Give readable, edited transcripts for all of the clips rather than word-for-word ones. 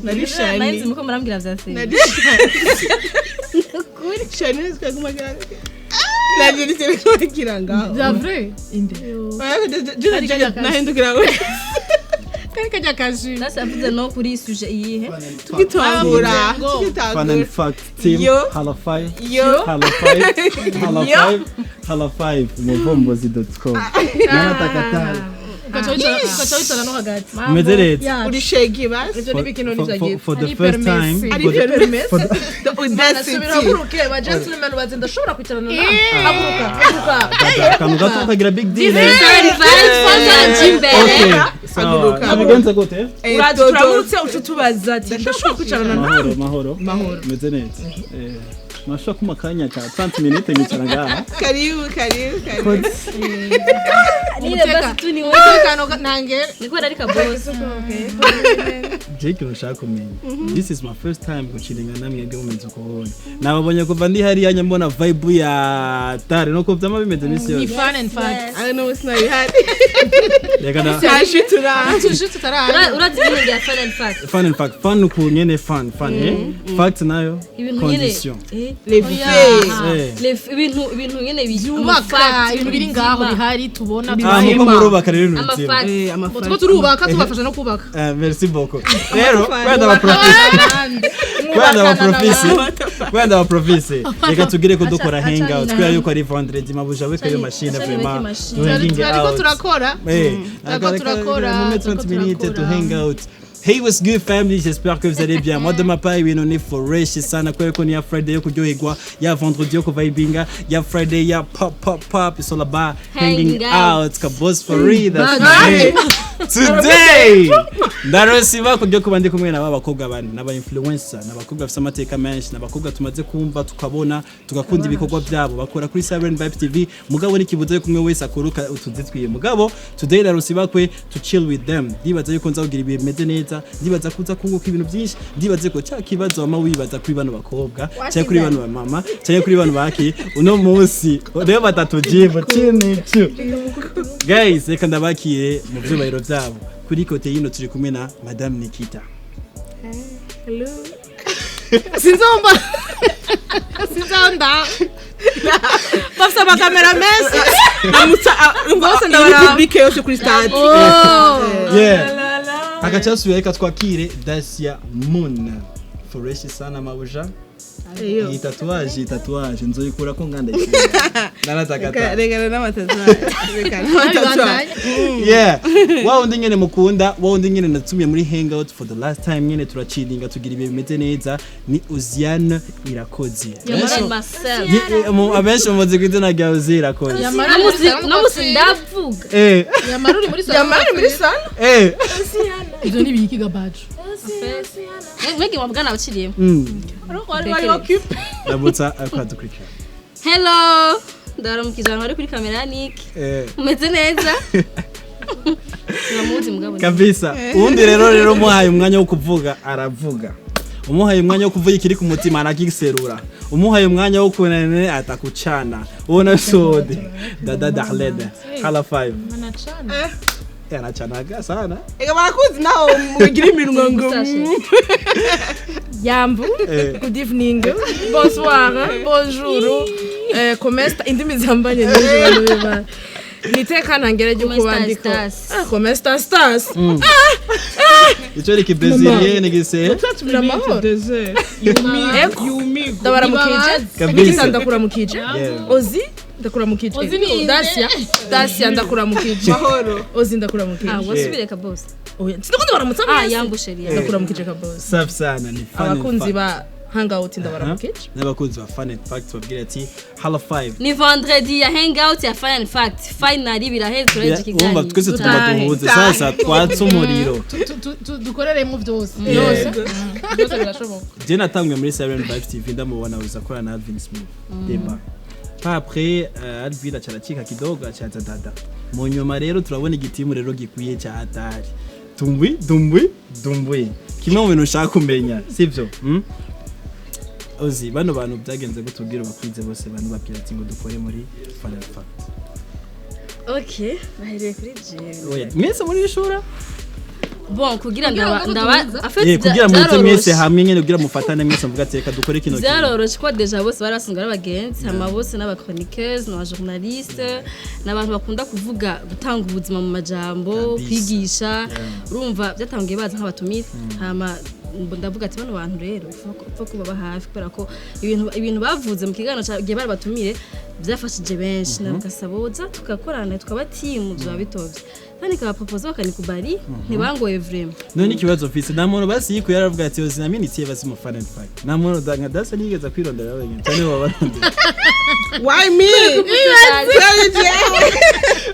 Nari shani. Nari muko murambwira vya se. Nari shani. Shani zikagumagira. Nari nari ngaho. Bya vrai? Inde. Nahindukira we. Kari kajya kaji. Nasi avuze no kuri sujet iyihe? Tugitangura. Fun and fact team. Yo. Hala 5. Yo. Hala 5. Hala 5. Hala 5. Muvumbuzi.com. Naratakatari. Ugaca wicara no hagati. Umeze neza. Uri shegi basi. Ivyo ni bikino For, n'ivyo for the Ari first time. permesi. Ari For the, permesi. for the, The audacity. Subira haguruke ba gentleman bazi ndashobora kwicarana nawe. Haguruka, haguruka. akantu gato kagira big deal. Imbere. Okay. Sawa. Haguruka. Nabigenze gute? Uraza turamutse ututubaza ati ndashobora kwicarana nawe. Mahoro, mahoro. Mahoro. Umeze neza. Nashobora kuma akanya ka 30 minutes nkicara ngaha. Karibu, karibu, karibu. Nile basi tu ni wewe. Umutekano ntangere. Niko ari ka boss. Jake ushaka kumenya. This is my first time guchillinga namwe mumeze uko ubonye. Nababonye kuva ndi hariya nyambona vibe ya tare nuko vyama bimeze misi Ni yose. fun and fact. I don't know what's not had. Reka na Tashi tura. Tuje tutaraye. Urazi ibintu bya fun and fact. Fun and fact, fun ku nyene fun fun fact nayo Ibintu nyene. condition. Les faits. Ibintu nyene Byubaka ibintu biri ngaho bihari tubona. Ah, muko murubaka rero Ama uruzima. facts. Two turubaka tubafasha no kubaka. Merci beaucoup. Rero kwenda ba profisi. Kwenda ba profisi. Kwenda ba profisi. Reka tugire ko dukora hangout kubera yuko ari vendredi mabuja we kayo machine vraiment. Turiko turakora. Turiko turakora, Mume 30 minutes to hang out. Hey, what's good family? J'espère que vous allez bien. Moi de ma part, ibintu ni fresh sana kubera ko ni ya Friday yo kuryoherwa, ya vendredi yo kuvibinga, ya Friday ya pop pop pop. It's all about hanging Hanging out. out. Kabos for real. That's my name. Today, ndarosiba kuryo kuba ndi kumwe n'aba bakobwa bane, n'aba influencer, n'abakobwa bafite amateka menshi, n'abakobwa tumaze kumva tukabona tugakunda ibikorwa byabo bakora kuri Siren Vibe TV. Mugabo n'ikibuzo kumwe wese akuruka utuzi twiye. Mugabo today ndarosiba kwe to chill with them. Ndibaza yuko nzakugira ibihe bimeze neza, ndibaza kuza kunguka ibintu byinshi, ndibaze ko cya kibazo wama wibaza kuri bano bakobwa, cyangwa kuri bano bamama, cyangwa kuri bano baki, uno munsi rero batatu jibu chini chu. Guys, reka ndabakire mu byubahiro byabo. Kuri côté yino turi kumwe na Madame Nikita. Hello. Sinzomba. Sinzonda. Bafite amakamera meza. Amutsa Bose iyi ndabaraba. public yose kuri stade. Yeah. Akachasuye reka twakire Dacia Moon. Fresh sana mabuja. Eyo. Iyi tatouage nzoyikura ko nganda. Naratakata. Reka n'amatatuwaje. Reka n'amatatuwaje. Yeah. Wa wundi nyene mukunda, wa wundi nyene natumiye muri hangout for the last time nyene turachillinga tugira ibihe bimeze neza ni Oziane Irakoze. Yamara Marcel. Abenshi muzi ku izina rya Ozi Irakoze. No musi ndavuga. Yamara uri muri salon. Yamara uri muri salon. Ivyo ni ibiki gabajo? Mwege wabwana abaciriyemo. Wari wari occupé. Ndamutsa ariko adukurikira. Hello. Ndaramukije abantu bari kuri kamera ya Nick. Umeze neza? Sinamuzi mugabo. Kabisa. Uwundi rero umuhaye umwanya wo kuvuga aravuga. Umuhaye umwanya wo kuvuga ikiri ku mutima arakiserura. Umuhaye umwanya wo kunene atakucana. Ubona sode. Dada Darlene. Hala 5. Manacana. Anachanaga sana. Eka barakuzi naho mugira iminwa ngo. Yambu. Good evening. Bonsoir. Bonjour. Comment sta indimi zambanye n'ejo bantu b'Imana. Niteka ntangere ryo Comment kuba sta ndiko. stas? Ah, comment sta stas? Icyo ni kibrezilien ni gise. Namahoro. Ego. Ndabaramukije. Kabisa. Nikita ndakuramukije. Yeah. Ozi ndakuramukije. Ozi ni inde? Dacia. Dacia ndakuramukije. Mahoro. Ozi ndakuramukije. Ah, wasubire ka boss. Oya, sinakunda baramutsa Ah, mwese. yambu chérie. Ndakuramukije ka boss. Safi sana ni fun and Abakunzi fact. ba hangout ndabaramukije. N'abakunzi ba fun and fact babwira ati hala 5. Ni vendredi ya hangout ya fun and fact. Finally biraheze turaheje Urumva ikiganiro. twese tugomba duhuze sasa twatse umuriro. Dukoreremo byose. Yeah. Byose. Byose birashoboka. Je natanguye muri Siren Vibe TV ndamubona uza akorana na Alvin Smith. Deba. Pa après Alvin acaracika kidogo acaza dada. Mu nyuma rero turabona igitimu rero gikwiye cya hatari. Dumbwi dumbwi dumbwi. Kimwe mu bintu ushaka kumenya, sivyo? Ozi bano bantu byagenze gutubwira bakwize bose bantu babwira ati ngo dukore muri Fun and Fact. Okay, bahereye kuri jewe. Oya, mwese muri ishura. Bon, kugira Kugira ndaba ngo ndaba tuza. en fait Kugira muze mwese byaroroshe. hamwe nyene, kugira mufatane mwese, muvuga ati reka dukore kino kintu. Byaroroshe ko déjà bose bari basanzwe ari abagenzi, hama bose n'aba chroniqueuse, n'aba journaliste, n'abantu bakunda kuvuga, gutanga ubuzima mu majambo, kwigisha. Urumva byatangiye baza nk'abatumire, hama ndavuga ati bano bantu rero upfa kubaba hafi, kubera ko ibintu bavuze mu kiganiro gihe bari batumire byafashije benshi. Navuga saboza tugakorana, tukaba team, byaba bitovye, kandi kabaproposa bakanikubali, ntibangoye vraiment. None ikibazo mfise, nta muntu basi yikuye aravuga ati ozi naminitiye basi mu Fun and Fact? Nta muntu nka dasa nigeze kwirondera wenyine cyane babarondera? Why me? Sorry, jewe.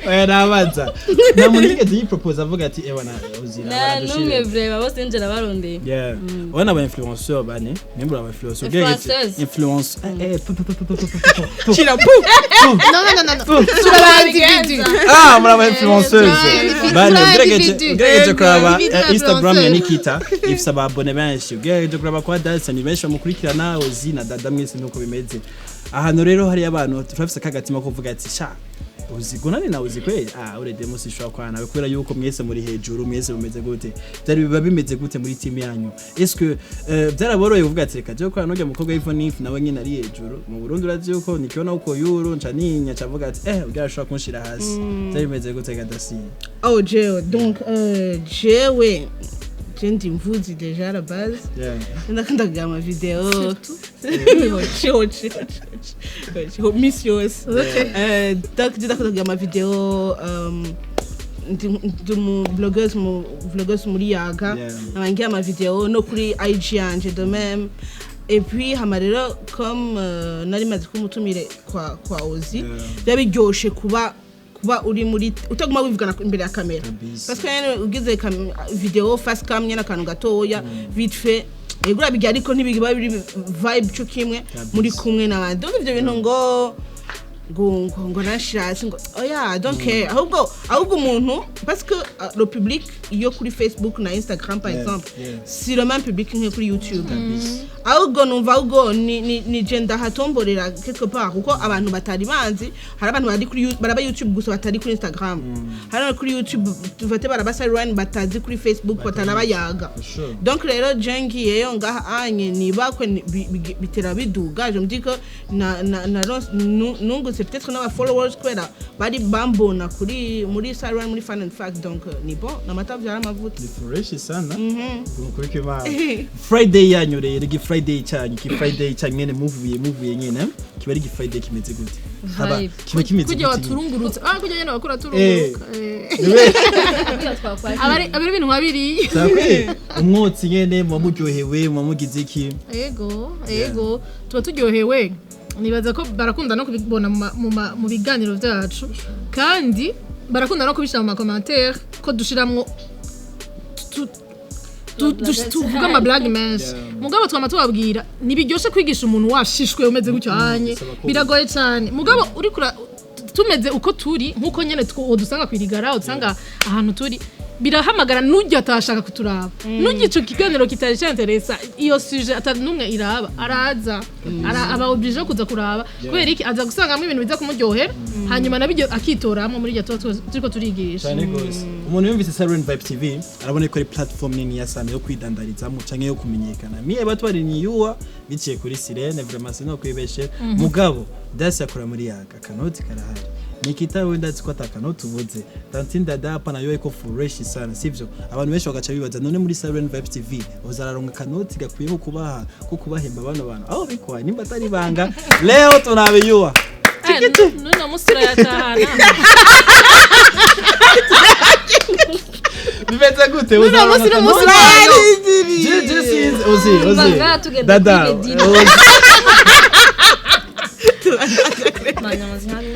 Oya, nabaza, nta muntu yigeze yipropose avuga ati ewa na ozi? Nta n'umwe vraiment, bose ninjye nabarondeye. Yeah. Ubona aba influenceur bane, nimba aba influenceur Influenceuse. Influence eh pu pu pu pu pu pu pu pu. Shira pu. Non, non, non, non, non. Turaba individu. Ah, muri aba influenceuse bane, Turi ugerageje individu. ugerageje kuraba Individu Instagram ya influenceuse. Nikita ifise aba abonnés benshi, ugerageje kuraba kwa Dalsa ni benshi bamukurikirana, Ozi na Dada mwese nuko bimeze. Ahantu rero hari abantu turafise kagatima ko kuvuga ati sha uzi gunane nawe uzi kweli, ah urede musi ishobora kwana nawe, kubera yuko mwese muri hejuru, mwese mumeze gute, byari biba bimeze gute muri team yanyu? Est-ce que byaraboroye kuvuga ati reka je gukorana n'urya mukobwa w'iphone if nawe nyine ari hejuru mu Burundi? Urazi yuko nikiona uko yuru nca ninya cavuga ati ubwo arashobora kunshira hasi. Byari bimeze gute gadasiye? Oh, jewe donc jewe je ndi mvuzi déjà à la base. Ndakunda kugira ama vidéo hoci hoci hoci hoci misi yose. Donc je ndakunda kugira ama vidéo, ndi mu blogueuse, mu vlogueuse muri Yaga. Nkaba ngira ama vidéo no kuri IG yanje de même. Et puis hama rero comme nari maze kumutumire kwa Ozi, biba biryoshe kuba uri muri utaguma wivugana imbere ya kamera, parce que nyene ugize vidéo face cam nyene akantu gatoya vite fait, yego urabigira, ariko ntibiba biri vibe cyo kimwe muri kumwe n'abandi. Donc ivyo bintu ngo nashira hasi ngo oya, I don't care. Ahubwo umuntu, parce que le public iyo kuri Facebook na Instagram par exemple, si le même public nke kuri YouTube. Ahubwo numva ahubwo ni je ndahatomborera quelque part, kuko abantu batari banzi, hari abantu bari kuri baraba YouTube gusa batari kuri Instagram, hari abari kuri YouTube tufate baraba Siren batazi kuri Facebook, batanabayaga. For sure. Donc rero je ngiyeyo ngaha anye nibakwe bitera biduga. Je me dis que na nungutse peut-être n'aba followers kubera bari bambona kuri muri Siren, muri Fun and Fact. Donc ni bon, namata vyara amavuta. Ni fresh sana. Nukuri ko Imana. Friday yanyu rero, igi Friday cyanyu, iki Friday cyanyu nyene muvuye nyene kiba ari igi Friday kimeze gute? Vibe. Kiba kimeze Kujya gute nyene? waturungurutse, ah kujya nyene wakura turunguruka. Niwe Aba ari ibintu nka biriya. Sakwe umwotsi nyene, muba muryohewe, muba mugize iki? Ego, tuba turyohewe. Nibaza ko barakunda no kubibona mu biganiro byacu, kandi barakunda no kubishyira mu ma commentaire ko dushiramwo tuvuga ama blague menshi. Mugabo twama tubabwira, ntibiryoshe kwigisha umuntu washishwe umeze gutyo hanye. Bisaba ko- Biragoye cyane. Mugabo uriko tumeze uko turi, nkuko nyene udusanga kwirigara, udusanga ahantu turi, birahamagara n'ujya atashaka kuturaba, n'ujya ico kiganiro kitari canteresa, iyo sujet atari n'umwe iraba, araza aba obligé kuza kuraba. Kubera iki? Aza gusangamo ibintu biza kumuryohera, hanyuma nabyo akitoramwo muri iryo tuba turiko turigisha. Cyane gose. Umuntu yumvise Siren Vibe TV arabona ko ari platform nini ya sana yo kwidandarizamo canke yo kumenyekana. Mie batwari ni yuwa biciye kuri Sirene, vraiment sino kwibeshe. Mugabo dasi akora muri Yaga, akanoti karahari. Nikita wenda ndazi ko atakanoti ubuze. Tantine Dada hapa nayo iko fresh sana, sivyo? Abantu benshi bagaca bibaza, none muri Siren Vibe TV uzararonka akanoti gakwiye ko kubaha, ko kubahemba bano bantu aho bikwa? Nimba atari banga, leo tunabiyua. N'uno musi turayatahana. Bimeze gute? N'uno musi n'umunsi wayo. Je sinzi uzi. Banga tugenda Dada, kuri Medina. uzi.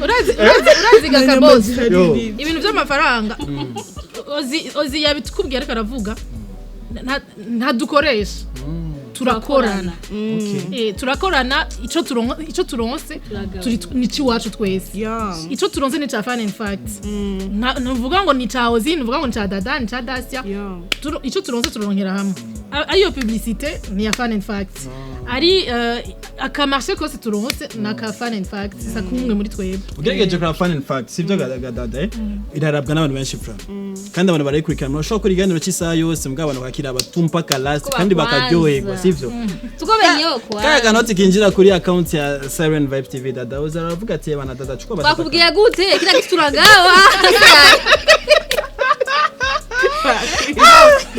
Urazi gakabozi, Yo. ibintu by'amafaranga Ozi yabitubwiye, ariko aravuga ntadukoresha. Turakorana. Okay. Turakorana, ico turonse turi ni iwacu twese. Ico turonse ni ca Fun and Fact. Ntuvuga ngo ni ca Ozi, ntuvuga ngo ni ca Dada, ni ca Dacia. Ico turonse turonkera hamwe. Ariyo publicité ni ya Fun and Fact, ari akamarché kose turonse ni aka Fun and Fact, sa kumwe muri twebwe. Ugerageje kuraba Fun and Fact, sibyo gadada, irarabwa n'abantu benshi fra, kandi abantu barayikurikirana. Urashobora gukora ikiganiro cy'isaha yose, mbwa abantu bakiraba tumpaka last, kandi bakwanza. Bakaryoherwa, sivyo? Tukobenyeho kwa Kaya kanoti kinjira kuri account ya Siren Vibe TV, dada uza aravuga ati: "Bana dada, chukua basi." Bakubwiye gute? Kila kitu turagawa.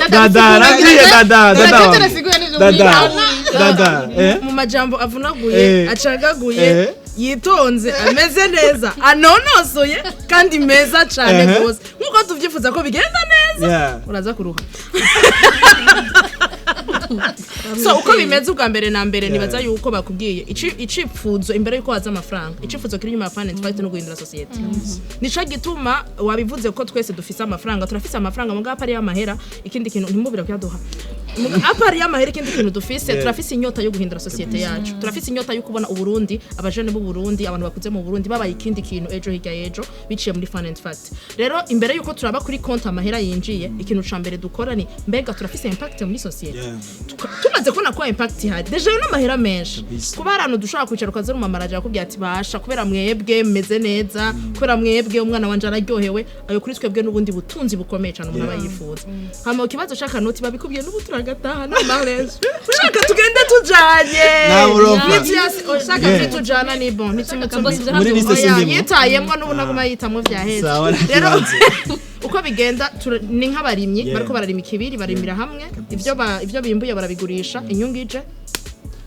Dada aragiye, dada, dada. Dada, nasiguye n'ivyo. Dada, dada, Mu majambo avunaguye, acagaguye, yitonze, ameze neza, anonosoye kandi meza cyane rwose nk'uko tubyifuza ko bigenda neza, uraza kuruha. So uko bimeze, ubwa mbere na mbere nibaza yuko bakubwiye icipfuzo imbere yuko haza amafaranga, icipfuzo kiri inyuma ya Fun and Fact no guhindura société. Nico gituma wabivuze ko twese dufise amafaranga, turafise amafaranga, mugabo à part y'amahera ikindi kintu ntimubira kuyaduha. À part y'amahera ikindi kintu dufise, turafise inyota yo guhindura société yacu, turafise inyota yo kubona Uburundi, abajene b'u Burundi, abantu bakuze mu Burundi babaye ikindi kintu ejo hirya y'ejo biciye muri Fun and Fact. Rero imbere yuko turaba kuri konti amahera yinjiye, ikintu ca mbere dukora ni: mbega turafise impact muri société? Tumaze kubona ko impact ihari, déjà yo n'amahera menshi. Kabisa. Kuba hari ahantu dushobora kwicara ukaza urumamara akubwira ati: "Basha, kubera mwebwe meze neza, kubera mwebwe umwana wanje araryohewe," ayo kuri twebwe n'ubundi butunzi bukomeye cyane umuntu aba yifuza. Hama ikibazo c'akanoti babikubwiye, n'ubu turagataha no marriage, ushaka tugende tujanye. Nta burofa. Ushaka tujana ni bon. Kabose ibyo Muri ntabyo. liste Oya, sindimo. yitayemwo n'ubu naguma yitamwo vyaheze. Sawa, nta Rero kibazo. uko bigenda, ni nk'abarimyi bariko bararima ikibiri, barimira hamwe. Ivyo bimbuye barabigurisha, inyungu ije.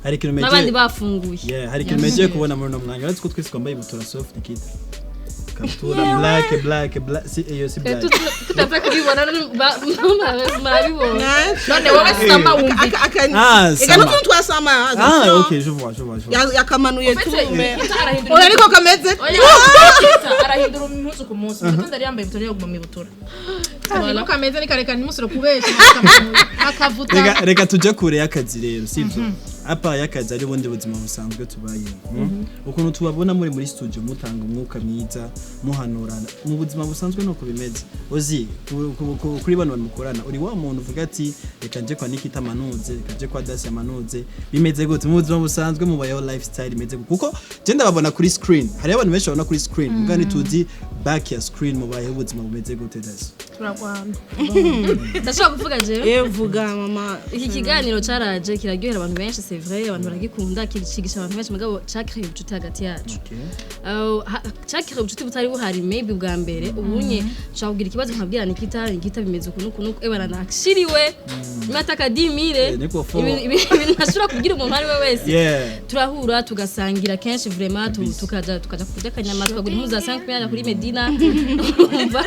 Hari ikintu N'abandi meje bafunguye. Yeah, hari ikintu meje kubona muri uno mwanya. Uretse ko twese twambaye ibutura soft, Nikita. Kabutura black, black, black. Si iyo si black. Tutaza kubibona, murabibona. None wowe sama wumva iki? Ah, Ega sama. n'utuntu twasama. Ah, ok, je vois, je vois, je vois. Yakamanuye tume. Arahindura. Oya, niko kameze. Oya, arahindura impuzu ku munsi. Mu gitondo yari yambaye ibutura, yaguma mu ibutura. Niko kameze, nikareka ntimusubire kubesha akavuta. Reka tujye kure y'akazi rero, sibyo? À part y'akazi ari ubundi buzima busanzwe tubayemo. Ukuntu tubabona muri studio mutanga umwuka mwiza, muhanurana, mu buzima busanzwe nuko bimeze? Uzi kuri bano bantu mukorana, uri wa muntu uvuga ati: "Reka nje kwa Nikita amanuze, reka nje kwa Dasi amanuze"? Bimeze gute mu buzima busanzwe? Mubayeho lifestyle imeze gute? Kuko je ndababona kuri screen, hariho abantu benshi babona kuri screen, muga ntituzi back ya screen mubayeho ubuzima bumeze gute, Dasi? Turagwana. Ndashobora kuvuga jewe. Yevuga mama. Iki kiganiro caraje kiraryohera abantu benshi, c'est vrai, abantu baragikunda, kigisha abantu benshi, mugabo cacréeye ubucuti hagati yacu. Cacréeye ubucuti butari buhari maybe bwa mbere. Ubunye nshobora kugira ikibazo nkabwira Nikita: "Nikita, bimeze uku n'uku n'uku." Ebana nakshiriwe imataka 10 000. Niko fo. Ibintu ntashobora kubwira umuntu uwo ari we wese. Turahura tugasangira kenshi vraiment, tukaja kurya akanyama, tukagura impuzu za 5 mille kuri Medina. Urumva?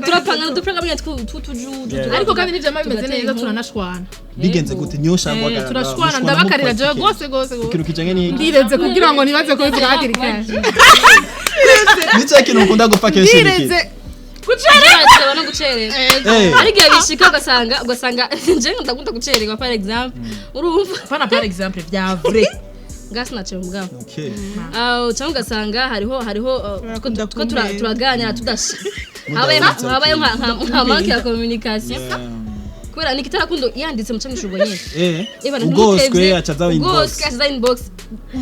Turapangana udufaranga nyine tw'utujuju. Ariko kandi n'ivyama bimeze Tugatera neza. inkuru. Turanashwana. Bigenze gute? Niyo ushaka guhagarara? Turashwana, ndabakarira jewe rwose rwose rwose. Ikintu kijanye n'iki? Ndireze kugira ngo ntibaze kubivuga hakiri kare. Ni cya kintu ukunda gupfa kenshi, Nikita? Ndireze. Gucererwa no gucererwa. Ariko iyo bishika ugasanga nje ndakunda gucererwa, par exemple, urumva? Fana par exemple vya vrai. Ngasi naciye mugabo. Okay. Ah, cyangwa ugasanga hariho Turakunda two kumeza. turaganira tudasha, habaye nka manque ya communication, kubera Nikita arakunda yanditse muca mw'ijoro nyene. Ebana, Ugoswe ntimutevye, acaza inbox. Ugoswe acaza inbox,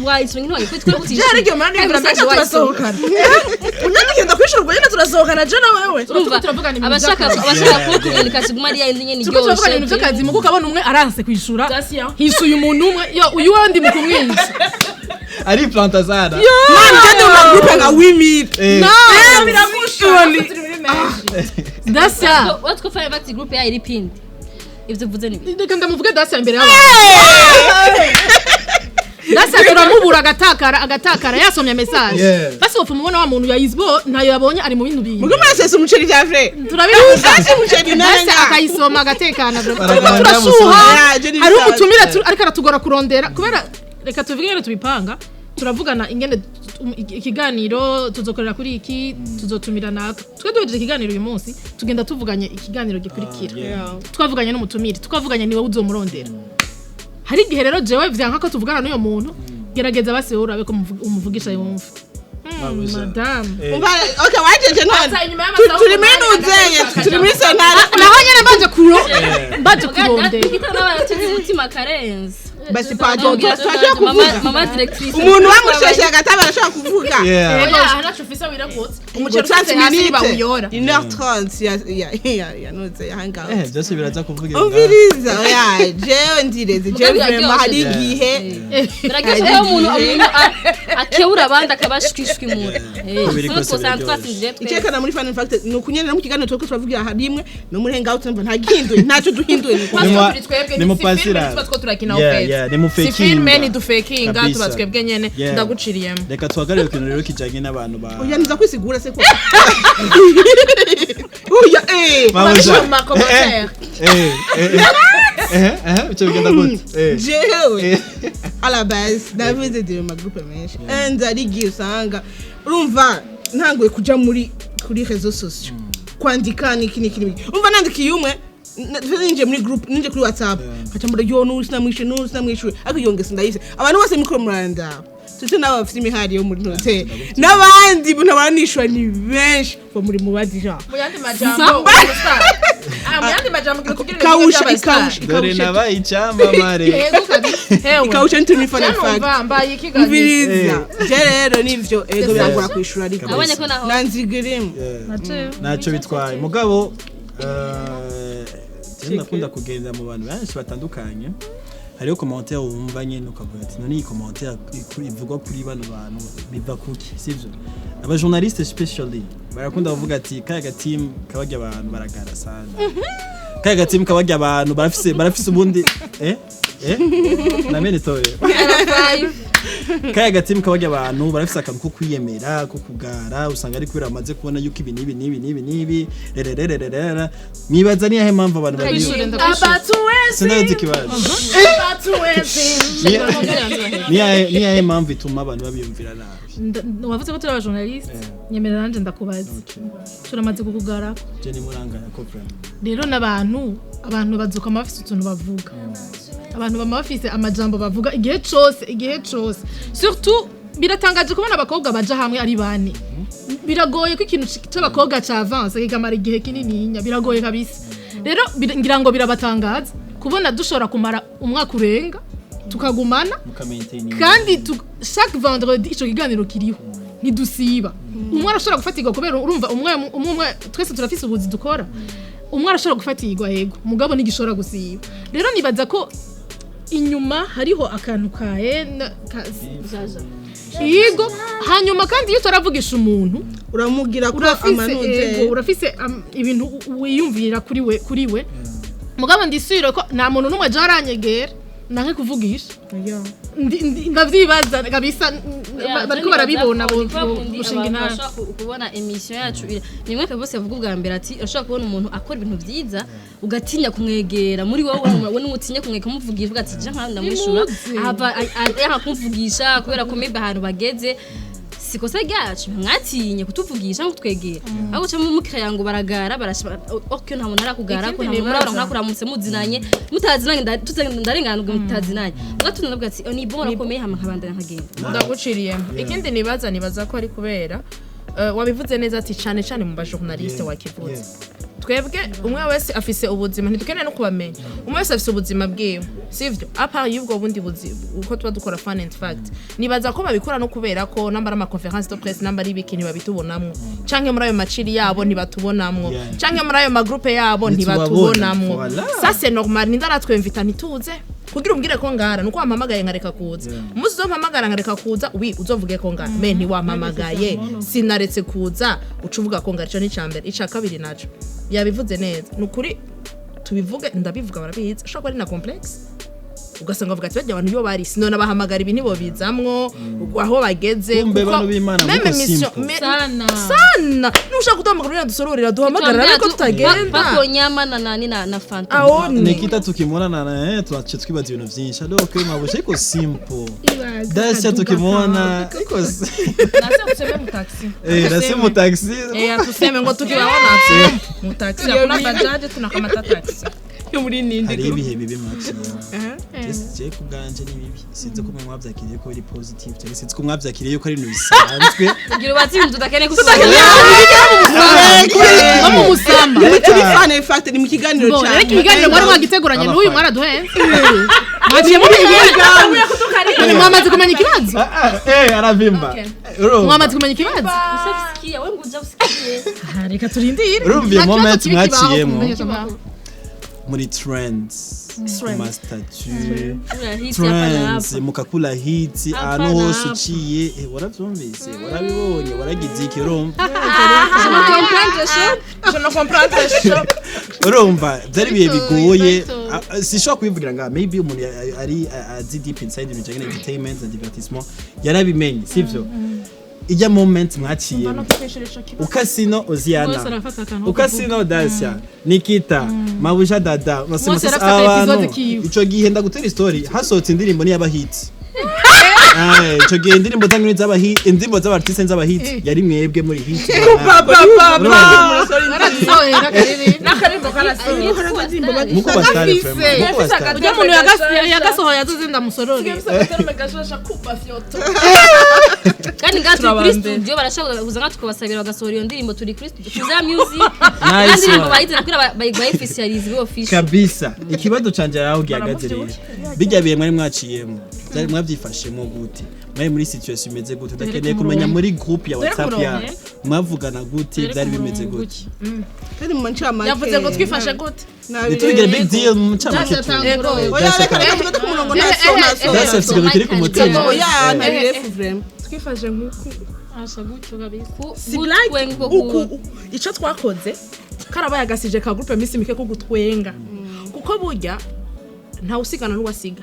wayisoma ntwaye kuri twe Je hari igihe mara nibwira mbega turasohokana, unyandikenda kwishura ubwo nyine turasohokana je na wewe. Urumva, Turavugana ibintu abashaka by'akazi. abashaka ko communication iguma ari yayindi nyene. Turiko turavugana ibintu iryoshe. vy'akazi, mugo ukabona umwe aranse kwishura, hisuye umuntu umwe yo uyu wundi mu kumwica. Ari planta sana. Man, ngende mu magroupe nka 8000. Biragusha turi muri menshi. Dasya. Watwo fire back group ya iri pindi, ivyo uvuze ni Reka ndamuvuge Dasya imbere y'abantu. Dasya turamubura, agatakara, agatakara yasomye message. Basi wopfa umubona wa muntu yayizbo ntayo yabonye, ari mu bindi bintu. Mugo mwasesa umuceri vya vrai. Turabihuza. Usase umuceri Dasya nanga. akayisoma agatekana bro. Baragabanya Turiko turashuha. Yeah, je ni Hariho bisanzwe. umutumire ariko aratugora kurondera, kubera reka tuvuge ingene tubipanga. Turavugana ingene ikiganiro tuzokorera kuri iki, tuzotumira naka. Twe duhejeje ikiganiro uyu munsi, tugenda tuvuganye ikiganiro gikurikira, twavuganye n'umutumire, twavuganye niwe uzomurondera. Hari igihe rero jewe vyanka ko tuvugana n'uyo muntu, gerageza basi wowe urabe ko umuvugisha yumva. Mabuja. Madame. Umva, okay, wajeje none. Aza inyuma y'amasaha Turi muri 8, nuzeye, agaca turi muri sentare. Naho nyene mbanje kurondera. Turi umutima karenze. Basi pardon, turashobora kuvuga. Mama directrice. Umuntu bamusheshe agataba arashobora kuvuga. Yeah. Oya, aha ntaco ufise wirakutse. Umuceri 30 ufise hasi minutes, bawuyora. 1h30 ya noze ya hangout. Byose biraza kuvuga inda. Umviriza, oya, jewe ndireze, jewe Mugabe vraiment hari biraryoshe. igihe Biraryoshe ko umuntu akebura abandi akabashwishwimura. Uko biri kose Twosanga biraryoshe. twatsinze twese. Icekana muri fun fact ni ukunyerera mu kiganiro turiko turavugira rimwe no muri hangout, mva ntagihinduye, ntacyo duhinduye, ni uko. Pastor, Ni turi twebwe, ni ni si filme mupasira. tuba two turakina Yeah, ofete. yeah, ni mufekinga. Si filme ntidufekinga, Kabisa. tuba twebwe nyene. Yeah. Ndaguciriyemo. Reka tuhagarare ku kintu rero kijanye n'abantu ba Oya, niza kwisigura se ko oya Mabuja. Urabisha mu ma commentaire. Bice bigenda gute? Jewe à la base navuze ndi mu magroupe menshi, and hari igihe usanga urumva ntanguye kuja muri kuri réseaux sociaux kwandika niki niki niki, umva nandikiye umwe, ninjiye muri group, ninjiye kuri WhatsApp, nkaca mbura yo n'ubu sinamwishuye, n'ubu sinamwishuye, ariko iyo ngeso ndayise. Abantu bose mikoro murandaba, tuzi n'abo bafite imihari yo muri note n'abandi ntabaranishura ni benshi bo muri mubazi genre. Mu yandi majambo, umustar. Ah, mu yandi majambo ngira tugire ibintu Ikawusha by'abastar. ikawusha Dore ikawusha nabaye icyamamare. Yego kabisa. Hewe. Ikawusha ntituri fun Je fact. numva mbaye ikiganiro. Umviriza, je rero nivyo ego birangora kwishura, ariko Abonye ko naho nanzigirimo. Yeah. Ntacyo bitwaye, mugabo jewe ndakunda kugenda mu bantu benshi batandukanye, hariho commentaire wumva nyene ukavuga ati none iyi commentaire ivugwa kuri bano bantu biva kuki? Sivyo? Aba journaliste especially barakunda kuvuga ati kaya gateam kabarya abantu baragara sana, kaya gateam kabarya abantu barafise ubundi namene toye kaya gateam kabarya abantu barafise akantu ko kwiyemera, ko kugara, usanga ari kubera bamaze kubona yuko ibi n'ibi n'ibi n'ibi n'ibi rererererera. Mwibaza niyahe mpamvu abantu Ndakwishure, babiyo? ndakwishure. Abatuwezi. Sindazi ikibazo. Abatuwezi. Niyahe mpamvu ituma abantu babiyumvira nabi? Wavuze ko turi abajournaliste, nyemerera nanje ndakubaza. Turamaze kukugara. Je ni murangana ko vraiment. Rero n'abantu, abantu bazuka bafise utuntu bavuga, abantu bama bafise amajambo bavuga igihe cose, igihe cose. Surtout biratangaje kubona abakobwa baja hamwe ari bane. Biragoye ko ikintu c'abakobwa c'avance kikamara igihe kinininya, biragoye kabisa. Rero ngira ngo birabatangaza kubona dushobora kumara umwaka urenga tukagumana Mukamaintain. kandi chaque vendredi ico kiganiro kiriho, ntidusiba. Umwe arashobora gufatirwa kubera urumva umwe umwe umwe twese turafise ubuzi dukora, umwe arashobora gufatirwa yego, mugabo ntigishobora gusiba. Rero nibaza ko inyuma hariho akantu ka yego. Hanyuma kandi iyo utaravugisha umuntu Uramubwira ko urafise amanuze. Ego, urafise ibintu wiyumvira kuri we. Mugabo ndisubire ko nta muntu n'umwe aje aranyegera nanke kuvugisha. Ndavyibaza kabisa, bariko barabibona gushinga intara. Bashobora kubona émission yacu ni mwe bose bavuga ubwa mbere ati urashobora kubona umuntu akora ibintu vyiza ugatinya kumwegera muri wowe, wowe n'utinya kumwegera kumuvugisha, uvuga ati je nka ndamwishura Nimuze. ahava yanga kumvugisha kubera ko maybe ahantu bageze sikosa ryacu, mwatinye kutuvugisha ngo twegera, ahubwo ca mukiraya ngo baragara barashima ok, nta muntu arakugara ko Ikindi nta muntu nibaza. arabura kuramutse muzinanye mutazinanye, ndarengana ubwo mutazinanye ubwo ndavuga ati oh, ni bon, urakomeye, hama nkabandanya nkagenda. Ndaguciriyemo. Ikindi nibaza ko ari kubera wabivuze neza ati cane cane mu bajournaliste wakivuze, twebwe umwe wese afise ubuzima, ntidukeneye no kubamenya, umwe wese afise ubuzima bwiwe, sivyo? À part y'ubwo bundi buzima uko tuba dukora fun and fact, nibaza ko babikora no kubera ko namba ari ama conférence de presse, namba ari ibiki, ntibabitubonamwo, canke muri ayo maciri yabo ntibatubonamwo, canke muri ayo magroupe yabo Ntitubabona. ntibatubonamwo. Voilà. Ça c'est normal. Nindaratwemvita ntituze kugira umbwire ko ngara nuko wampamagaye nkareka kuza. Umunsi uzompamagara nkareka kuza, wi uzovuge ko ngara, me ntiwampamagaye sinaretse kuza uca uvuga ko ngara. Ico ni icambere. Ica kabiri naco yabivuze neza, ni ukuri tubivuge, ndabivuga barabizi, ashobora kuba ari na complexe, ugasanga bavuga ati barya abantu iyo bari sinone abahamagara ibi ntibobizamwo aho bageze. Kumbe bano b'Imana même muko mission simple. Sana. Sana nushaka kuduhamagara uriya dusororera duhamagara ariko tutagenda. Pako nyama na nani na fanta. Aho ni Nikita tukimwona na tuache tukibaza ibintu vyinshi alors que mabusha iko simple, Dacia tukimwona iko Nase tuseme mu taxi. Nase mu taxi. Tuseme ngo tukiwaona mu taxi, hakuna bajaji, tunakamata taxi. Yo muri ninde? Hari ibihe bibi mwaciye. Je ku bwanje ni bibi, sinzi ko mwe mwavyakiriye ko biri positive cyangwa sinzi ko mwavyakiriye yuko ari ibintu bisanzwe. Kugira ubatse ibintu tudakeneye gusohora. Nko mu musamba. Ni turi Fun and Fact, ni mu kiganiro Bo, cyane. rero ikiganiro mwari mwagiteguranye n'uyu mwaraduhenze, mwaciye mubivuga. None mwamaze kumenya ikibazo? Ah, ah, aravimba. Urumva? Mwamaze kumenya ikibazo? Ushaka wewe ngo uja usikie. Ah, reka turindire. Urumva iyo Nta kibazo moment kibi kibaho mwaciyemo? kumenyesha amakuru. Muri trends, ma statut, Kula hiti hapa na trends, hapa. mukakula hiti Hapa ahantu na hose hapa. uciye, waravyumvise, warabibonye, waragize iki, urumva? Je ne comprends pas. Je ne comprends pas. Urumva byari ibihe bigoye. Bitoye. Ah, ah, sinshobora kubivugira nga maybe umuntu ari azi deep inside ibintu bijyanye na entertainment na divertissement yarabimenye, sivyo? Ijya moment mwaciyemo, ukasino Bose Oziana, arafata akantu ko ukasino Dacia, Nikita, Mabusha, Dada. Bose arafata aka episode kiwe. Ico gihe ndagutera story, hasohotse indirimbo niyaba hit. Ico gihe indirimbo zanyu z'aba hit, indirimbo z'aba artiste z'aba hit, yari mwebwe muri hit. Baradusohorera akaririmbo. N'akaririmbo karasohoye. Muko bastare Gafise. vraiment, muko bastare. Ujya muntu yagasohoye azoze ndamusorore. Kandi ngaha turi kuri Turabambere. studio, barashobora kuza nka tukabasabira bagasohora iyo ndirimbo. Turi kuri studio tuza music. Nice Kandi indirimbo one. bayizana kugira bayofficialize, ibe official. Kabisa, ikibazo canje aho gihagaze rero, bijya bihe mwari mwaciyemo, byari mwabyifashemo gute? Mwari muri situation imeze gute? Ndakeneye kumenya muri group ya WhatsApp ya mwavugana gute, byari bimeze gute? Kandi mu ncamake. Yavuze ngo twifashe gute? Ntitubigire big deal mu ncamake tu. Oya, reka reka tugate ku murongo, ntaso ntaso. That's ikiganiro kiri ku mutima. Oya, ntabirefu vraiment. Twifashe nk'uku. Asha gutyo kabisa. Si blague. Uku icyo twakoze karabaye agasije ka groupe minsi mike ko gutwenga, kuko burya ntawe usigana n'uwasiga,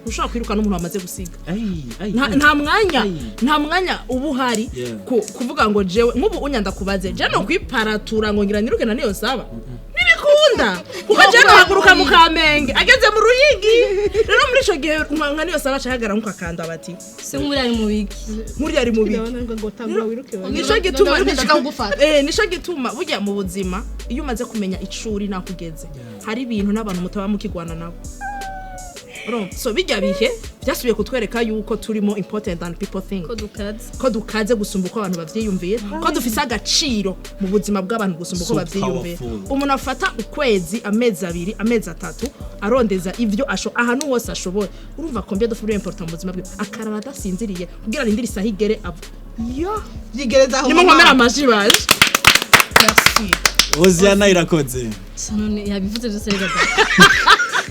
ushobora kwirukana n'umuntu wamaze gusiga. Ay, ay, ay. Nta mwanya, Ay. nta mwanya uba uhari kuvuga ngo jewe nk'ubu unyanda kubaze je no kwiparatura ngo ngira niruke na niyo nsaba ntibikunda, kuko je nohaguruka mu Kamenge ageze mu Ruyigi. Rero muri ico gihe nka niyo saba acahagara nk'ukakanda bati Se nk'uri mu biki? Nk'uriya ari mu biki? Ngo tangura wiruke. Nico gituma None ndashaka kugufata. Nico gituma burya mu buzima iyo umaze kumenya icuri naho ugeze, hari ibintu n'abantu mutaba mukigwana nabo. Urumva? So bijya bihe byasubiye kutwereka yuko turimo important than people think, Ko dukaze. ko dukaze gusumba uko abantu bavyiyumviye, ko dufise agaciro mu buzima bw'abantu gusumba uko So bavyiyumviye. powerful. Umuntu afata ukwezi, amezi 2, amezi 3, arondeza ivyo asho ahantu hose ashoboye. Urumva combien de fois important mu buzima bwe, akarara adasinziriye kugira arindire isaha igere ava yo. Yigereza aho. Nimunkomere amaji baje. Merci. Oziana irakoze. Sa none yabivuze byose reka.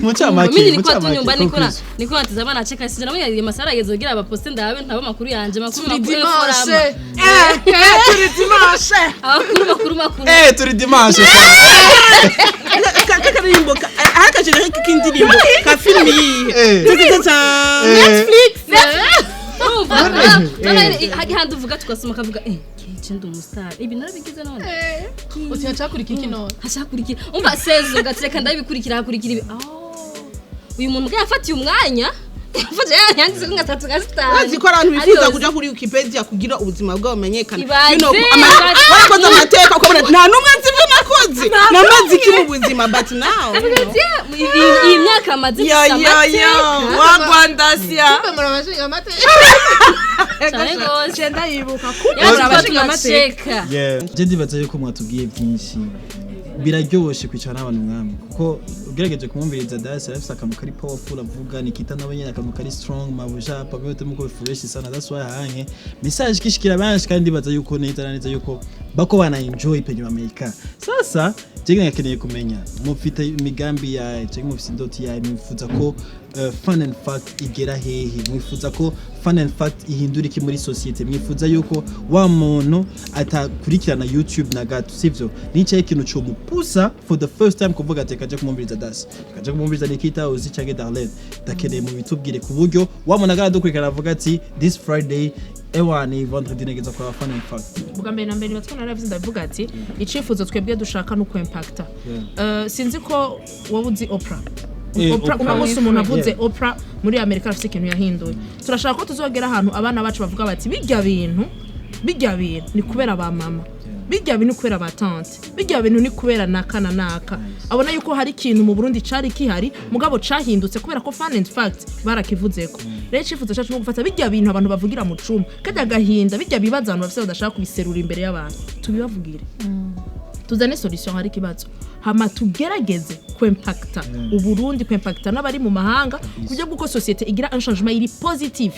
Mu ncamake. Mimi Mu nilikuwa tu ncamake, nyumbani niko na conclusion. niko natazama na cheka sisi na mimi masara yageze kugira abaposte ndabe ntabo makuru yanje makuru Turi makuru dimanche. Turi dimanche. Abakuru makuru makuru. Turi dimanche. Kakaririmbo akajere k'indirimbo ka filimi yihe? Ta Netflix. Urumva none hari handi uvuga tugasoma kavuga keje ndi umustar, ibi narabigize none. Uti hacakurikira iki none? Hashakurikira umva sezo gatereka ndabikurikira, hakurikira ibi. Uyu muntu bwa yafatiye umwanya, yafatiye yanditse ko nka tatu nka zitanu. Urazi ko abantu bifuza Ariyo- kuja kuri Wikipedia kugira ubuzima bwabo bumenyekane. Ibaze, You know, ibaze. Warakoze amateka ukabona nta n'umwe nzi ivyo nakoze, namaze iki mu buzima, but now you know. Iyi myaka amaze Yo yo yo. amateka Wagwandasya. Kumbe murabashinga amateka. Cyane gose. Cenda yibuka kumbe Yacu murabashinga amateka. tunacheka. Yeah. Je ndibaza yuko mwatubwiye byinshi, biraryoshe kwicara n'abantu mwami, kuko ugerageje kumwumviriza Dasi arafise akantu kari powerful avuga, Nikita nawe nyene akantu kari strong, Mabuja pamote muko fresh sana. That's why hanke message kishikira benshi, kandi ndibaza yuko neza na neza yuko bako bana enjoy penye Amerika. Sasa je nkeneye kumenya mufite imigambi ya cyangwa mufite indoti ya mwifuza ko Fun and Fact igera hehe? Mwifuza ko Fun and Fact ihindura iki muri societe? Mwifuza yuko wa muntu atakurikirana YouTube na gato, sivyo, nicaye ikintu cyo mupusa for the first time kuvuga ati kaje kumumviriza Das, kaje kumumviriza Nikita, Uzi cyangwa Darlene? Ndakeneye mu bitubwire ku buryo wa muntu agara dukurikirana avuga ati this Friday, ewa ni vendredi, negeza kwa Fun and Fact. Bwa mbere na mbere nibatwe naravuze, ndavuga ati icifuzo twebwe dushaka ni ukwempakta. Sinzi ko wowe uzi Oprah. Oprah, Oprah. uno munsi umuntu avuze Oprah muri Amerika afite ikintu yahinduye. Turashaka ko tuzogera ahantu abana bacu bavuga bati bijya bintu ni kubera ba mama. Bijya bintu kubera batante, bijya bintu ni kubera naka na naka. Abona yuko hari ikintu mu Burundi cari kihari, mugabo cahindutse kubera ko Fun and Fact barakivuzeko. Rero icifuzo cacu ni gufata bijya bintu abantu bavugira mu cumba, kajya gahinda, bijya bibaza abantu bafise badashaka kubiserura imbere y'abantu, tubibavugire, tuzane solution. Hari ikibazo, hama tugerageze kwempakta Uburundi, kwempakta n'abari mu mahanga, ku buryo bw'uko société igira un changement iri positif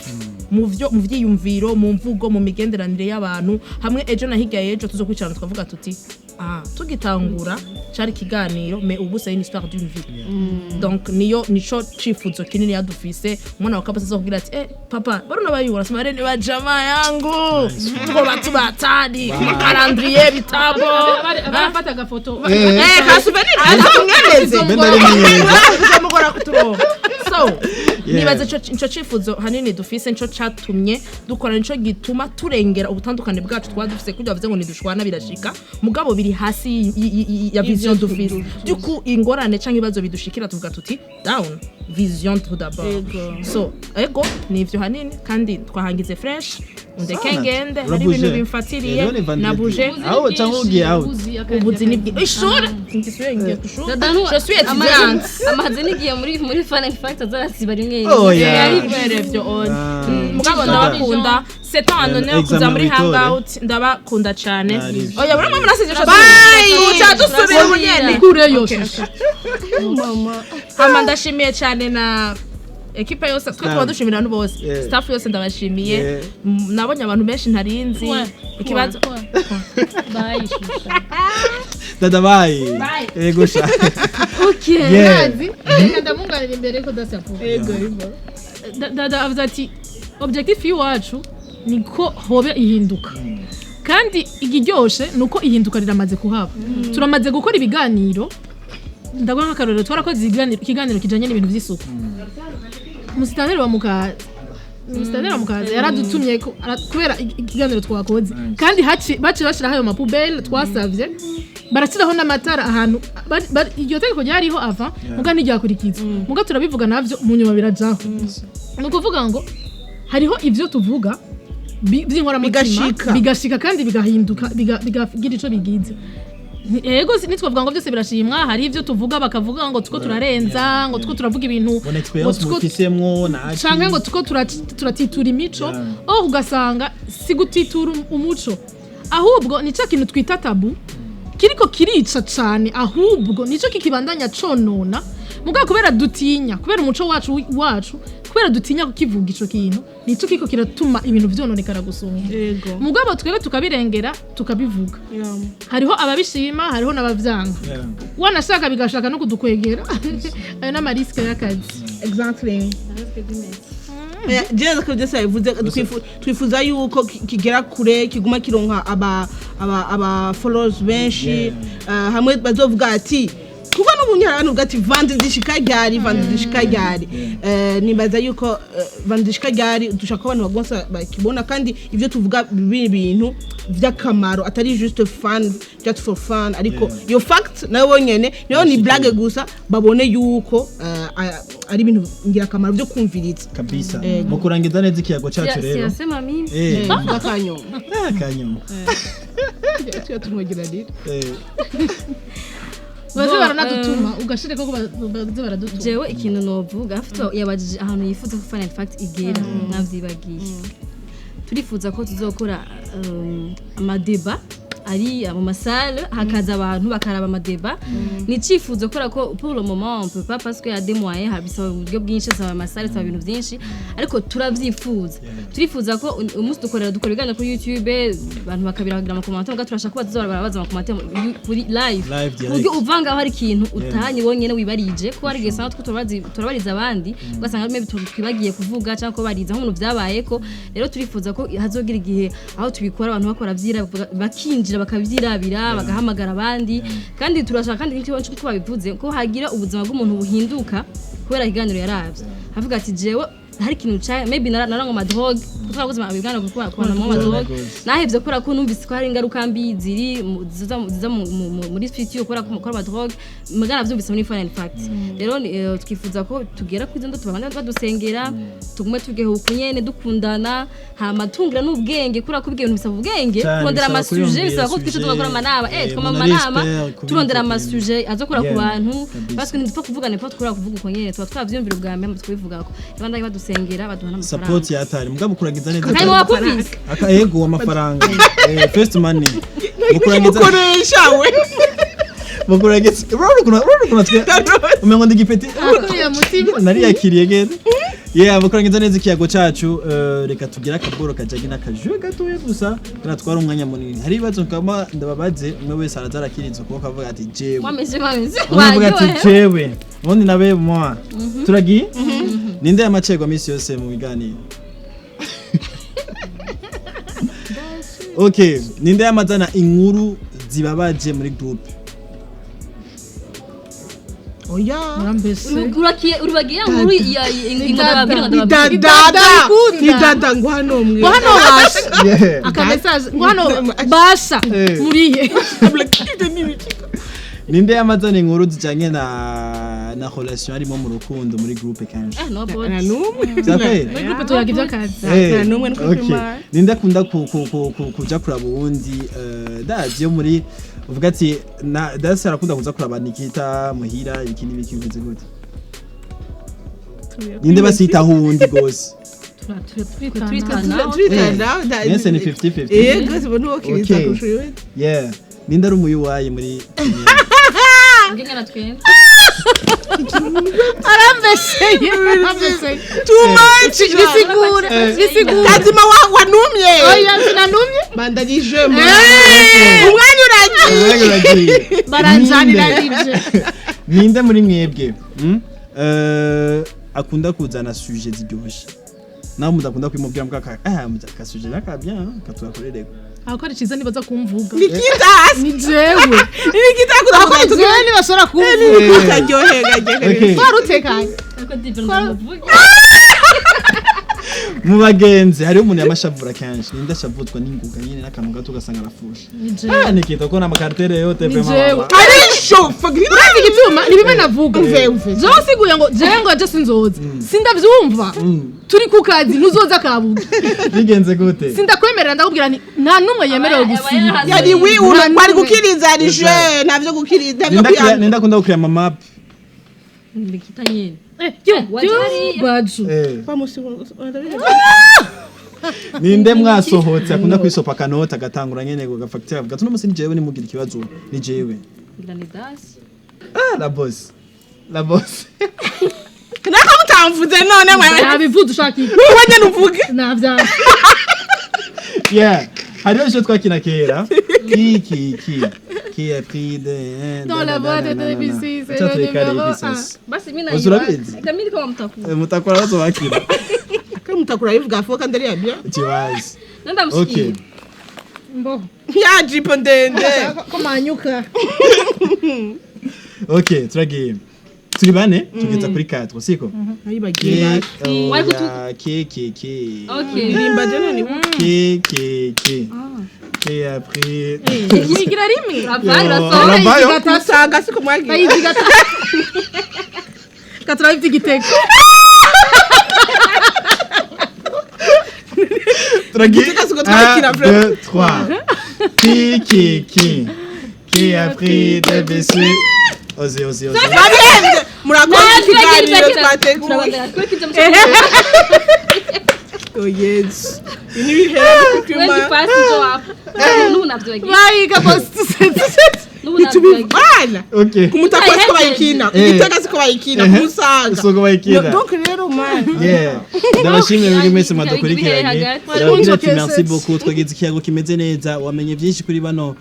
mu vyo, mu vyiyumviro, mu mvugo, mu migenderanire y'abantu. Hamwe ejo na hirya y'ejo tuzokwicarana tukavuga tuti: "Ah, tugitangura cari ikiganiro, mais ubu c'est une histoire d'une vie." Donc niyo nico cifuzo kinini yadufise. Umwana wa kabasa azokubwira ati: "Eh papa, baruna bayura sema ni bajama yangu, tuko batu batari kuma calendrier bitabo." Barafata agafoto. Eh, ka souvenir azomwereze. Mbe ndari mwiza. Bizamugora kuturonka. So nibaza ico cifuzo hanini dufise, nico catumye dukora, nico gituma turengera ubutandukane bwacu twaba dufise. Kugira bavuze ngo ntidushwana, birashika, mugabo biri hasi ya vision dufise. Du coup ingorane canke ibibazo bidushikira, tuvuga tuti: "Down, vision tout d'abord." So ego, nivyo hanini, kandi twahangize fresh. Undeke ngende, hari ibintu bimfatiriye nabuje. Aho cyangwa ugiye out? Ubuzi ni ishuri, ngisuye, ngiye kwishuri, je suis étudiante. Amaze n'igihe muri Fun and Fact azarasiba rimwe. Oh, yeah. Kubera ivyo on Ah. mugabo ndabakunda, c'est un honneur kuza muri Examen. hangout, ndabakunda cyane. Ari. Oya, buri mwe murasize, tuca dusubira ubunyene. Kureyo shusho. Hama ndashimiye cyane na équipe yose, twe tuba dushimira abantu bose. Staff yose ndabashimiye. Nabonye abantu benshi ntarinzi ikibazo. Bye shusho. Dada, bye. Ego sha. Okay. Yeah. Ndazi reka ndamunganira imbere ko dasi avuga. Dada avuze ati objectif y'iwacu ni ko hobe ihinduka, kandi ikiryoshe ni uko ihinduka riramaze kuhaba. Turamaze gukora ibiganiro, ndaguha nk'akarorero: twarakoze ikiganiro kijanye n'ibintu vy'isuku. Umusitaneri wa Mukaza yaradutumye kubera ikiganiro twakoze, kandi baciye bashiraho ayo ma poubelles twasavye, barashyiraho n'amatara ahantu iryo tegeko ryariho ava, muga ntiryakurikizwa. Muga turabivuga navyo, mu nyuma birajaho. Ni ukuvuga ngo hariho ivyo tuvuga vy'inkoramutima. Bigashika. Bigashika kandi bigahinduka, bigagira ico bigize. Ego, nitwavuga ngo byose birashimwa. Hari ivyo tuvuga bakavuga ngo tuko turarenza, ngo tuko turavuga ibintu Bona experience ngo tuko mufisemwo na canke ngo tuko turatitura imico. Oh, ugasanga si gutitura umuco, ahubwo ni cya kintu twita tabou kiriko kirica cane, ahubwo nico kikibandanya conona. Mugabo kubera dutinya, kubera umuco wacu, kubera dutinya kukivuga ico kintu, nico kiko kiratuma ibintu vyononekara gusumba. Mugabo twebwe tukabirengera, tukabivuga. Hariho ababishima, hariho n'abavyanga. Wanashaka bigashaka no kudukwegera. Ayo n'ama risques y'akazi. Exactly. Jewe ko byose yabivuze, twifuza yuko kigera kure, kiguma kironka aba followers benshi. Hamwe bazovuga ati, kuko n'ubu nyine abantu bavuga ati: "Vendredi zishika ryari? Vendredi zishika ryari?" Nibaza yuko vendredi zishika ryari, dushaka ko abantu bagonsa bakibona, kandi ibyo tuvuga biri ibintu vy'akamaro, atari juste fun, just for fun, ariko iyo fact nayo bonyene niyo ni blague gusa, babone yuko ari ibintu ngirakamaro byo kumviriza. Kabisa. Mu kurangiza neza ikiyago cyacu rero, Siyasema mimi. Vuga akanyuma. Ah, kanyuma. Tuya tumwagira rero. Baze Bon, baranadutuma, ugashire ko baze baradutuma. Jewe ikintu novuga afite, yabajije ahantu yifuza ko Fun and Fact igera, navyibagiye. Turifuza ko tuzokora ama débats ari mu ma salles, hakaza abantu bakaraba ama débats. Ni icifuzo, kubera ko pour le moment on peut pas, parce que y a des moyens, bisaba uburyo bwinshi, bisaba ama salles, bisaba ibintu byinshi, ariko turavyifuza. Turifuza ko umunsi dukora ibiganiro kuri YouTube, abantu bakabiragira ama commentaires, muga turashaka ko bazoza barabaza ama commentaires kuri live, Live. ku buryo Direct. uvanga aho hari ikintu utahanye wonyene wibarije, ko hari igihe usanga two turabariza abandi, ugasanga rimwe twibagiye kuvuga cyangwa ko bariza nk'umuntu byabayeko. Rero turifuza ko hazogira igihe aho tubikora, abantu bakora bakinjira bakavyirabira, bagahamagara abandi. Kandi turashaka kandi nk'icyo nkuko babivuze, ko hagira ubuzima bw'umuntu buhinduka kubera ikiganiro yaravye, avuga ati jewe Hari ikintu ca maybe naranywa ama drogue, kuko twarakoze ibiganiro ku bantu banywa ama drogue. Nahevye kubera ko numvise ko hari ingaruka mbi ziri ziza muri future kubera ko mukora ama drogue. Mugana navyumvise muri Fun and Fact. Rero twifuza ko tugera kuri izo ndoto, babandanye badusengera, tugume tugeho uku nyene, dukundana, hama tungira n'ubwenge, kubera ko ibyo bintu bisaba ubwenge. Cyane, Kurondera bisaba ama sujet, kwiyumvira bisaba ko twica sujet, tugakora amanama, twama umuntu ari amanama, expert ku turondera bintu ama sujet azokora ku bantu, Kabisa. parce que ntidupfa kuvuga, ntipfa tukora kuvuga uko nyene, tuba twavyumvira ubwa mbere tukabivugako. Babandanye badusengera, baduha n'amafaranga. Support yatari mugabo kuragiza neza. Kandi wakumvise. Aka ego amafaranga, first money mukurangiza. Mukoresha we. Mukurangiza, urabona ukuntu umengo ndi gipeti. Kuriya mutima. Nariyakiriye gere. Yeah, mukurangiza neza ikiyago cacu, reka tugire akaboro kajanye n'akajwe gatoya gusa kanatwara umwanya munini. Hari ibibazo kama ndababaze, umwe wese araza arakiriza ukuboko avuga ati jewe. Wameze wameze. Umwe avuga ati Waryohewe. jewe, ubundi nawe moi. Turagiye. Ninde yamacegwa misi yose mu biganiro? Okay, ninde yamazana inkuru zibabaje muri groupe? Oya. Murambese. Urakiye uribagiye ya nkuru ya ingoma ndababwira ngo Ni ndababwira. dada. Ndabikunda. Ni dada ngo hano mwe. Ngo hano basha. Yeah. Aka message ngo hano basha. Muriye. Ninde yamazana inkuru zijanye na relation arimo mu rukundo muri groupe kenshi? No bot. Nta n'umwe. Vyakweli? Muri groupe tuyaga iby'akazi. Nta n'umwe niko Okay. kwimara. Ninde akunda kuja kuraba uwundi, ndazi yo muri uvuga ati na dasi arakunda kuza kuraba Nikita muhira, ibiki n'ibiki, bimeze gute? Ninde basitaho uwundi gose? Turitana. Turitana. Mwese ni 50-50. Yego, sibona uwo kiriza Okay. kurusha uwundi. Yeah, ninde ari umuyuwayi muri? Ngenge na twende. Arambeseye, arambeseye. Too much. Bisigura, bisigura. Kazima wanumye. Oya, sinanumye. Bandanyije mu umwanya uragiye. Uragiye. Baranjanira rije. Ninde muri mwebwe akunda kuzana sujet ziryoshe, nawe mudakunda kwimubwira mbwa ah ka sujet naka bien katugakorereko? Abakora iciza ntibaza kumvuga. Nikita. Ni jewe. Nikita akunda Abakora kuvuga. iciza ntibashobora kumvuga. Nikita aryohega. Okay. Twari utekanye. Ariko divyo ndamuvuga. Mu bagenzi hariho umuntu yamashavura kenshi. Ninde ashavuzwa n'inguga nyine n'akantu gato ugasanga arafusha? Ah, Nikita ko n'amakaritere yote. Ni Vraiment. jewe. Mama. Arishofa. Urazi igituma ni bimwe navuga. Umve, umve. Jewe siguye ngo jewe ngo je sinzoza, sindavyumva, turi ku kazi, ntuzoza kabuga. Bigenze gute? Sindakwemerera, ndakubwira nti nta n'umwe yemerewe gusiba. Yari wi una kwari gukiriza ari je ntavyo gukiriza ntavyo Ninde kuyanga. ninde akunda gukira ama map? Nikita nyene. Yo, Wajari. baju. Ninde mwasohotse akunda kwisopa akanota agatangura nyene gafacture avuga ati uno munsi ni jewe, nimugira ikibazo ni jewe? Ngira ni dasi. Ah, la boss, la boss. Nako mutamvuze none mwe. Nabivuze, ushaka iki? Wowe nyene uvuge. Navyanze. Yeah, hariho icyo twakina kera, ki ki ki qui a pris de Dans la boîte de ABC, c'est le numéro un. Basi mimi na. Uzi urabizi? Kamili kama mtakula. Mutakora bazobakira. Kandi mutakura bivuga fo kandi ari yabyo. Ikibazo. Nenda Okay. mshikie. Mbo. Ya jipo ndende. Ko manyuka. Okay, turagiye, turi bane, tugeza kuri 4 siko? Ayibagiye. Ki Wari oya, ki ki ki. Okay. Ndirimba je none. Ki ki ki qui a pris. Yigira rimwe. Ravai rasohora. Uravayo? Musanga siko mwagiye. Bayiziga. Katura bifite igitego. Turagiye. Igitego siko twakira, 1 2 3. Qui qui qui qui a pris des biscuits? Ozi ozi ozi. Babihembye. Murakoze ikiganiro twateguye. Oh yes. Ibi ntibihera Wendi kupima. fast jo hapo. N'ubu navyibagiye. Bayiga boss. N'ubu navyibagiye. Bana. Okay. Kumutakura siko bayikina. Igitega siko bayikina. Kumusanga. Siko bayikina. Donc rero man. Yeah. Ndabashimiye buri mwese mwadukurikiranye. Hagati. Ndababwira ati merci beaucoup, twagize ikiyago kimeze neza, wamenye byinshi kuri bano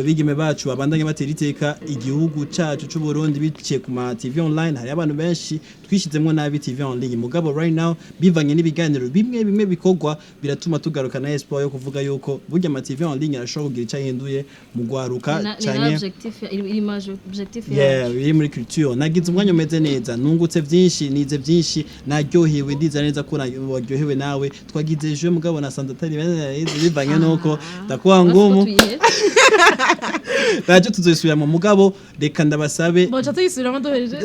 bigeme bacu babandanye batera iteka igihugu cacu c'u Burundi biciye ku ma TV online. Hari abantu benshi twishizemwo nabi TV online, mugabo right now bivanye n'ibiganiro bimwe bimwe bikorwa biratuma tugaruka na espoir yo kuvuga yuko burya ama TV online arashobora kugira ico ahinduye mu gwaruka Ni na canke objectif iri maje objectif yeah, biri muri culture. Nagize umwanya umeze neza, nungutse byinshi, nize byinshi. Naryohewe, ndizera neza ko waryohewe nawe. Twagize ejo, mugabo nasanze atari bivanye nuko ndakuwa ngumu. Ntacyo, tuzosubira mu mugabo. Reka ndabasabe. Boca tuyisubiramo duhereje.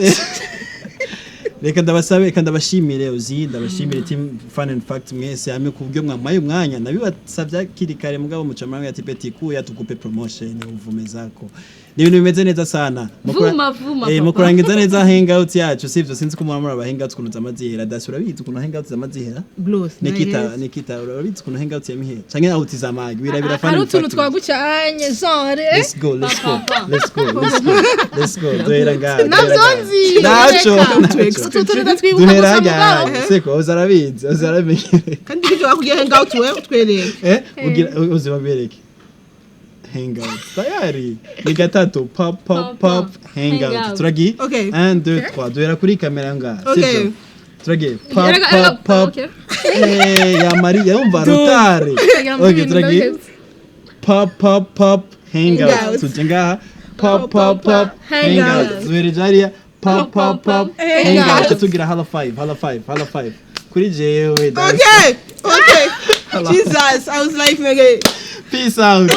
Reka ndabasabe, reka ndabashimire Uzi, ndabashimire team Fun and Fact mwese hamwe ku buryo mwamaye umwanya. Nabibasabye hakiri kare, mugabo muca mwamwe ati: "Peti kuya tukupe promotion uvume zako." Ni ibintu bimeze neza sana. Vuma, vuma, papa. Mukurangiza neza hangout yacu, sivyo? Sinzi ko muraba hangout ukuntu zamazihera. Dasi, urabizi ukuntu hangout zamazihera? Blues. Nikita, Nikita, urabizi ukuntu hangout yamihera canke out zamagi wirabira Fun Hari and utuntu Fact? twagucanye genre. Let's go, let's go, let's go, let's go, let's go. Duhera ngaha. Navyo Duhera ngaha. nzi. Naco, Reka. naco. Utu tuntu ndatwibuka Duhera gusa ngaha. mugabo. Seko uzarabizi, uzaramenyereye. Kandi ibyo bakubwiye hangout, wewe utwereke. Ugira uzi babereke hangout tayari ni gatatu: pop, pop, pop, hangout. Hangout. Turagiye. Okay. 1 2 3, duhera kuri kamera ngaha. Okay. Sivyo? Turagiye: pop, Erega- erega- pop, pop. Okay. Ya Maria yumva rotare. Okay, turagiye: pop, pop, pop, hangout. Hangout. Tuje ngaha: pop, pop, pop, hangout. Duhereje hariya: pop, pop, pop, hangout. Tugira hala 5, hala 5, hala 5 kuri jewe. Okay, okay. Jesus, I was like, nigga. Peace out.